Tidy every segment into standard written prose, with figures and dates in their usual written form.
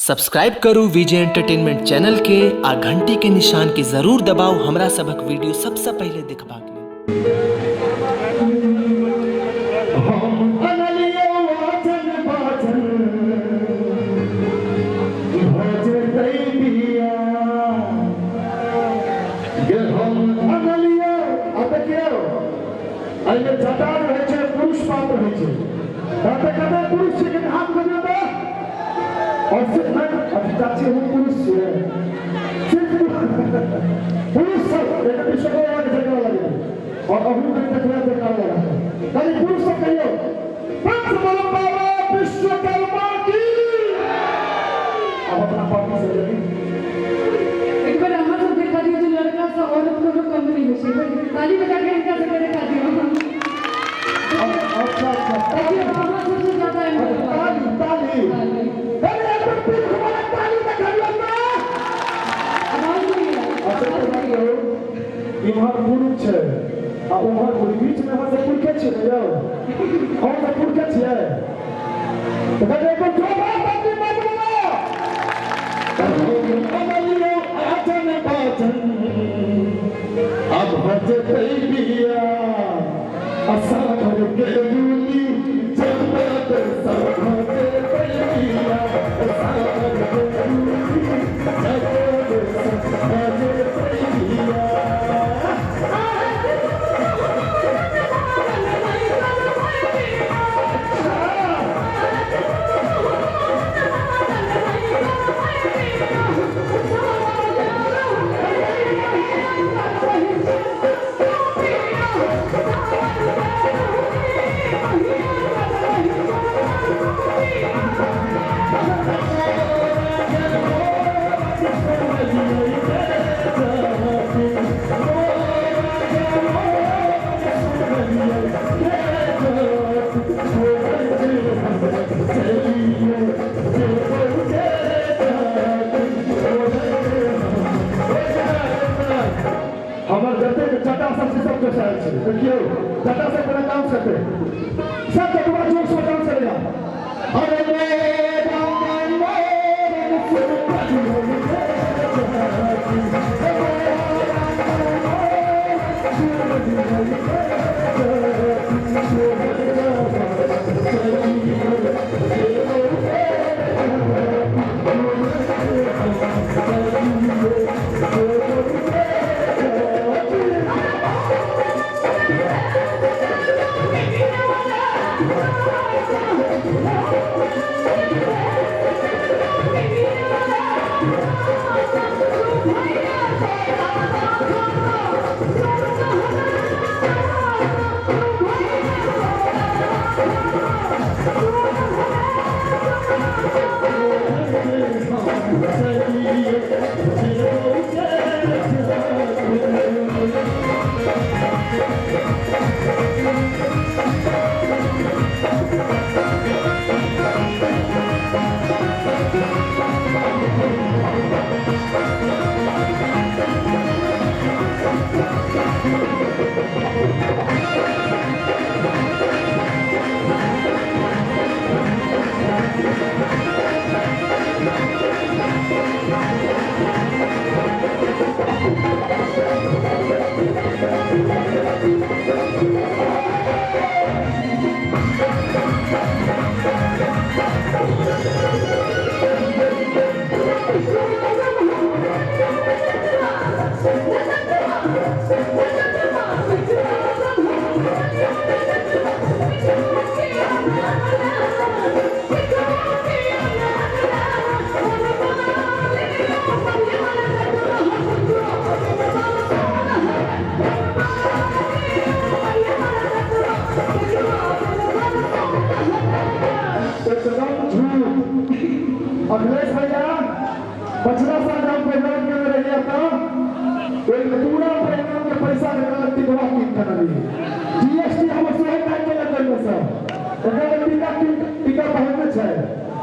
Subscribe करू विजय entertainment channel के आ घंटी के निशान के जरूर दबाउ हमरा सभक वीडियो सबसँ पहिले देखबाक लेल। हम अनलियो वाचन बाचन भजतै बिया गे हम अनलियो। आ देखियौ एहिमे जटा रहै छै, पुरुष पात्र होइ छै। कते कते पुरुष छै के हाथ बजियौ तऽ। और सिर्फ नहीं, अच्छा चाची हम पुरुष छियै, सिर्फ पुरुष सब एक विश्वकर्मा के झगड़ा लगे और अहू के देखला देखा लगा। खाली पुरुष सब कहियो पंच बोलो बाबा विश्वकर्मा की। अब अपना पति से जल्दी एक बार अहाँ सब देखा दियौ जे लड़का से औरत कोनो कम नहीं होइ छै। एक बार ताली बजा के हिनका सबके देखा दियौ। अच्छा अच्छा, ताकि अहाँ सबसे ज्यादा एम्हर ताली ताली ताली। अरे एक बार पुरुष वाला ताली देखा दियौ ना। आवाज नहीं है। अच्छा तो देखियौ इम्हर पुरुष छै आ उम्हर पुरुष, बीच में अहाँ सब पुरखे छियै ने यौ? हम सब पुरखे छियै तऽ कहै एक बार जोरदार ताली मारू ना। अमलियो आचन बाचन अब भजतै बिया असाधर के दूली जगत सब भजतै बिया असाधर के दूली जगत सब भजतै बिया। हमर जतेक चटा सब छै सब चोसायल छै। देखियौ चटा सब केना डांस करतै, सब चटुआ जोर से डांस करेगा। अरे एकदम झूठ। अखिलेश भैया पछला साल जब प्रोग्राम के रहिए तो एक पूरा प्रोग्राम के पैसा के गलत टिकवा कीन के रही। जीएसटी हम सेहो काटि देलक ओहिमे से। एकरा में टीका टीका पहिरने छै।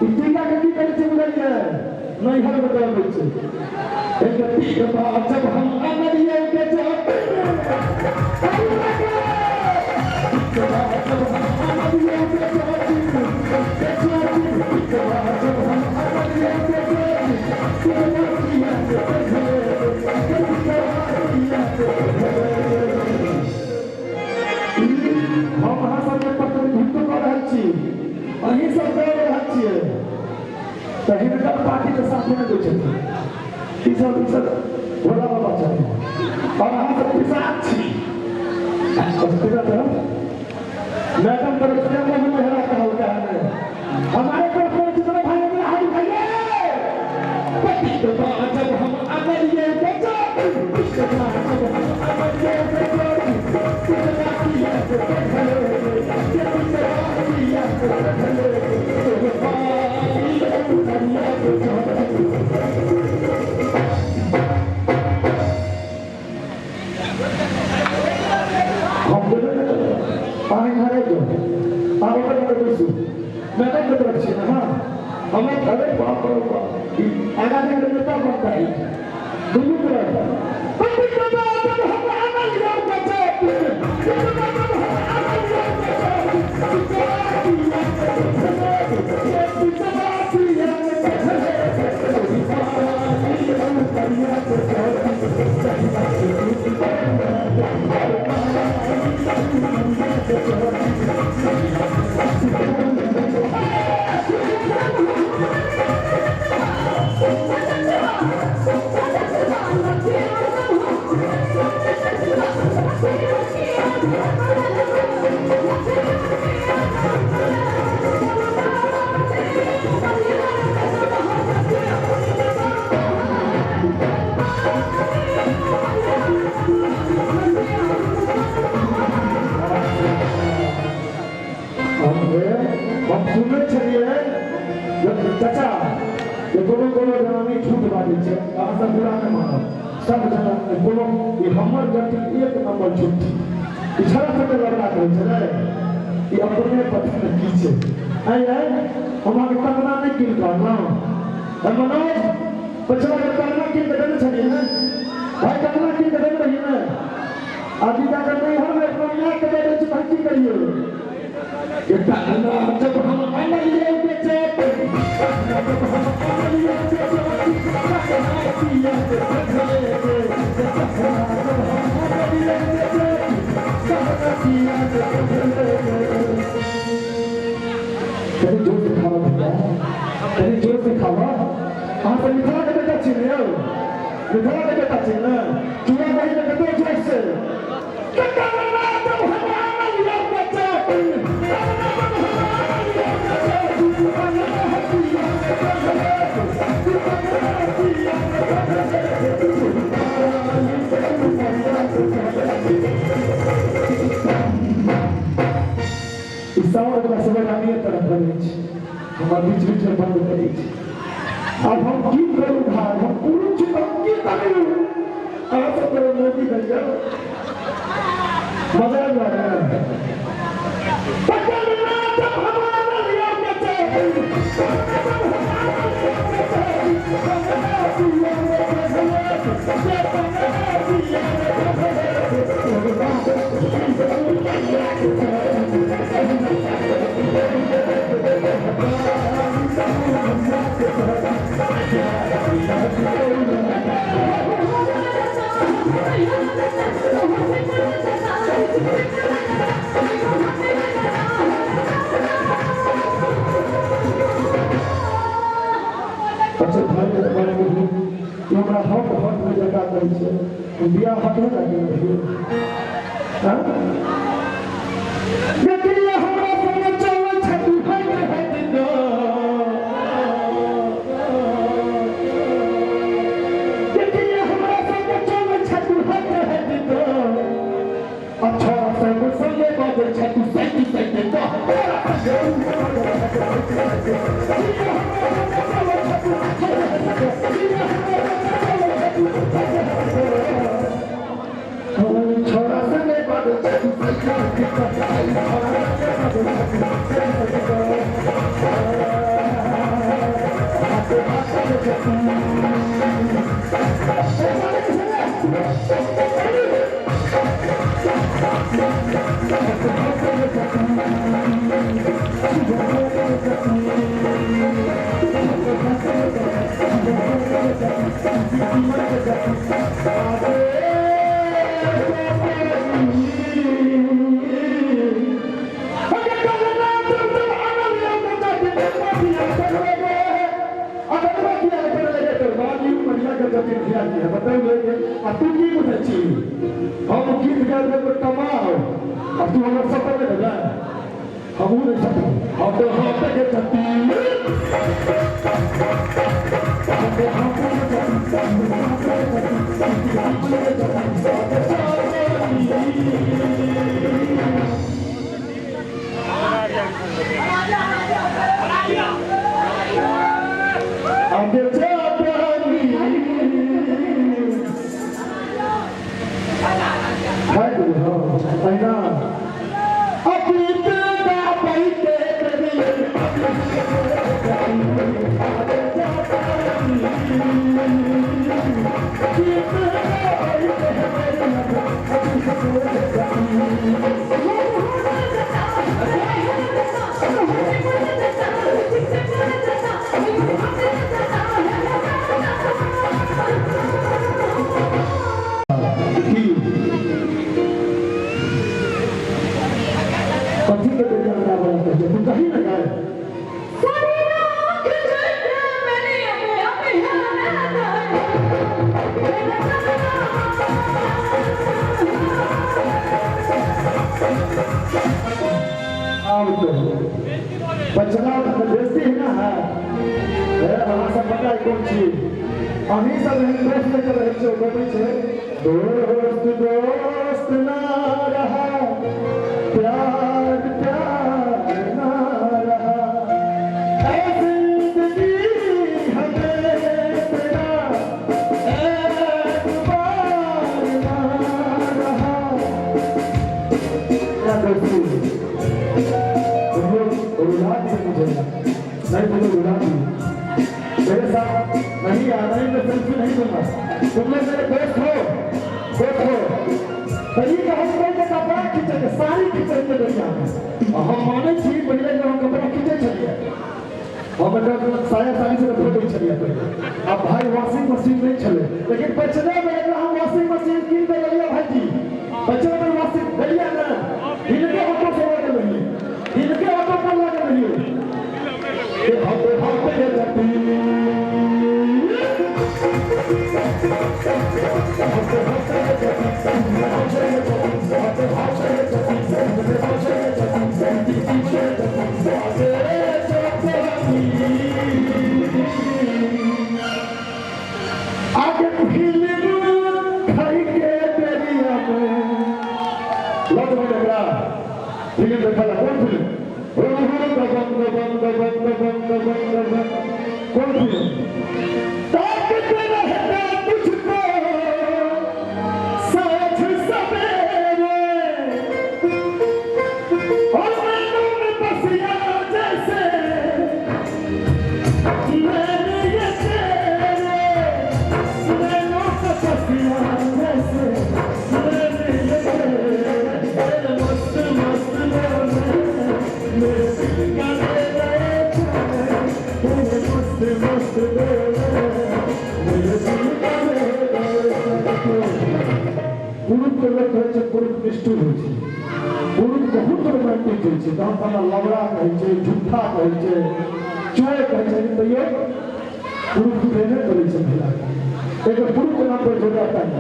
ई टीका के की करै छै बुझलियै? नैहर में दऽ दै छै। एक टीका जब हम अनलियै के जाते जब हम अनलियै के जाते जब हम अनलियै के हम अहाँ सबके प्रतिनिधित्व कऽ रहल छी, अहीं सब कऽ रहल छियै, तऽ हिनकर पार्टीके साथे नहि दै छथिन। ई सब भोला बाबा छथिन और अहाँ सब पिशाच छी। मैडम तरफ से मोहन मेहरा कहलका है हमारे तरफ से जितने भाई अपने हाथ उठाइए। पति के जब हम अमरिए हम बोले पानी भरे जो आप अपन के बैसू, मैडम के तरफ छी ना। हमें अरे बाप रे बाप, आगा के नेता बनता है दुनू तरफ। पति के जब हम अमरिए हम सुनै छलियै चाचा जे कोनो कोनो जनानी झूठ बाजै छै, अहाँ सब बुरा नहि मानब, सब जनानी कोनो ई हमर गति एक नंबर झूठी ई छड़ा सबके लड़का कहै छलै, ई अपने पता नहि की छै। आइ आइ हम अहाँके कंगना नहि कीन कऽ अनलहुँ। मनोज पछिला बेर कंगना कीन कऽ देने छलियै ने भाइ, कंगना कीन कऽ देने रहियै ने? अभी जाकऽ नैहरमे अपना मायके दऽ दै छै, तऽ की करियै? जब हम अमरिए बेचे, जब हम अमरिए बेचे, कहीं जोर से खावा भैया, कहीं जोर से खावा। अहाँ सब मिथिला के बेटा छी ने यौ, मिथिला के बेटा छी ने? चूड़ा दही में कते जोर से हमरा बीच बीच में बंद करै छी। आब हम की करू भाई, हम पुरुष छी तऽ हम की करू? अहाँ सब करू मोदी भैया मजा आबि रहल है। अच्छा भाई के बारे में भी हमरा हक हक में जगह करै छै, बियाह हक में जाके रहिए। हां लेकिन ये हमरा संगे चलै छै तू हट हट गो, लेकिन ये हमरा संगे चलै छै तू हट हट गो, अच्छा संग संगे बाजै छै तू सैट सैट गो। छोरा संगे बाजै छै तू सैट सैट गो। अगर किया करे लगे तो बाजी बढ़िया के जटिन किया है बताओ लेके आ तू की बुझै छी हम गीत गाबै में कमाओ आ तू हमर सफर में जा हमहू नहीं सफर हम तो हम के जटिन आगे कथी के बेटा हमरा बोला कहै तू कहीं ना गाय आब तो बचना तो बेइज्जती है ना है ए अहाँ सब पता है कोन छी अहीं सब एहन दोस्त लेके रहै छियै गबै छै दोस्त दोस्त ना रहा प्यार प्यार ना रहा ऐ जिंदगी हमें तेरा एतबार ना रहा। क्या दोस्ती तुम लोग रुला दिए मुझे, नहीं तुम लोग रुला दिए मेरे साथ नहीं आ नहीं मैं सेल्फी नहीं दूंगा। तुम लोग मेरे दोस्त हो, दोस्त हो तभी तो हम पहले कपड़ा खींचेंगे, साड़ी खींचेंगे दुनिया में। और हम माने छी पहले जब हम कपड़ा खींचे छलिए हम एकर साया साड़ी से धो दै छलिए पहले। अब भाई वॉशिंग मशीन नहीं छले, लेकिन बचने में एकरा हम वॉशिंग मशीन कीन के लेलिए भाईजी। बचने में वॉशिंग लेलिए ना, हिनके ऑटो से लगे रहिए, हिनके ऑटो पर लगे रहिए। ये हम पे जती आगे फिल्म खाई के दरिया में लग में एकरा फिल्म देखला। कौन फिल्म? दबंग दबंग दबंग दबंग दबंग दबंग कौन फिल्म? ताकते रहता तुझको साँझ सवेरे और नैनों में बसिया जैसे मैंने ये तेरे नैनों से बसिया जैसे मैंने ये तेरे मस्त मस्त मेरे दिल का ले गए तेरे मस्त मस्त मेरे दिल का ले गए। पुरुष के लोग कहै छै पुरुष निष्ठुर होइ छै, पुरुष बहुत रोमांटिक होइ छै, तहन तऽ हमरा लबड़ा कहै छै, झूठा कहै छै, चोर कहै छै, तैयो पुरुष प्रेमे करै छै महिलाके। एक पुरुष के नाम पर जोड़ा ताली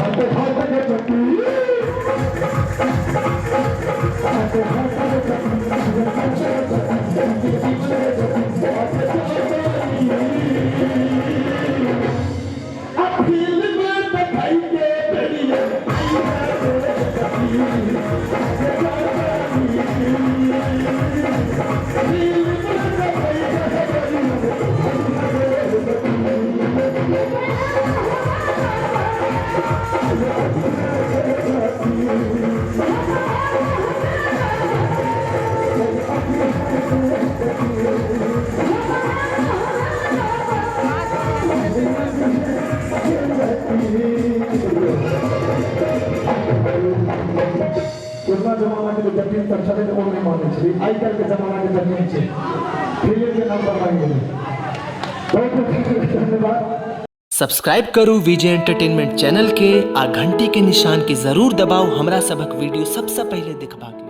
हाथे हाथे के चट्टी हाथे हाथे के पुरना जमाना के जो जमीन तक छलै ओ नहि मानै छै, आइ काल्हि के जमाना के जमीन छै फिल्म के नाम पर मानि गेलै। बहुत बहुत धन्यवाद। सब्सक्राइब करू विजय एंटरटेनमेंट चैनल के आ घंटी के निशान के जरूर दबाउ हमरा सभक वीडियो सबसे पहिले देखबाक लेल।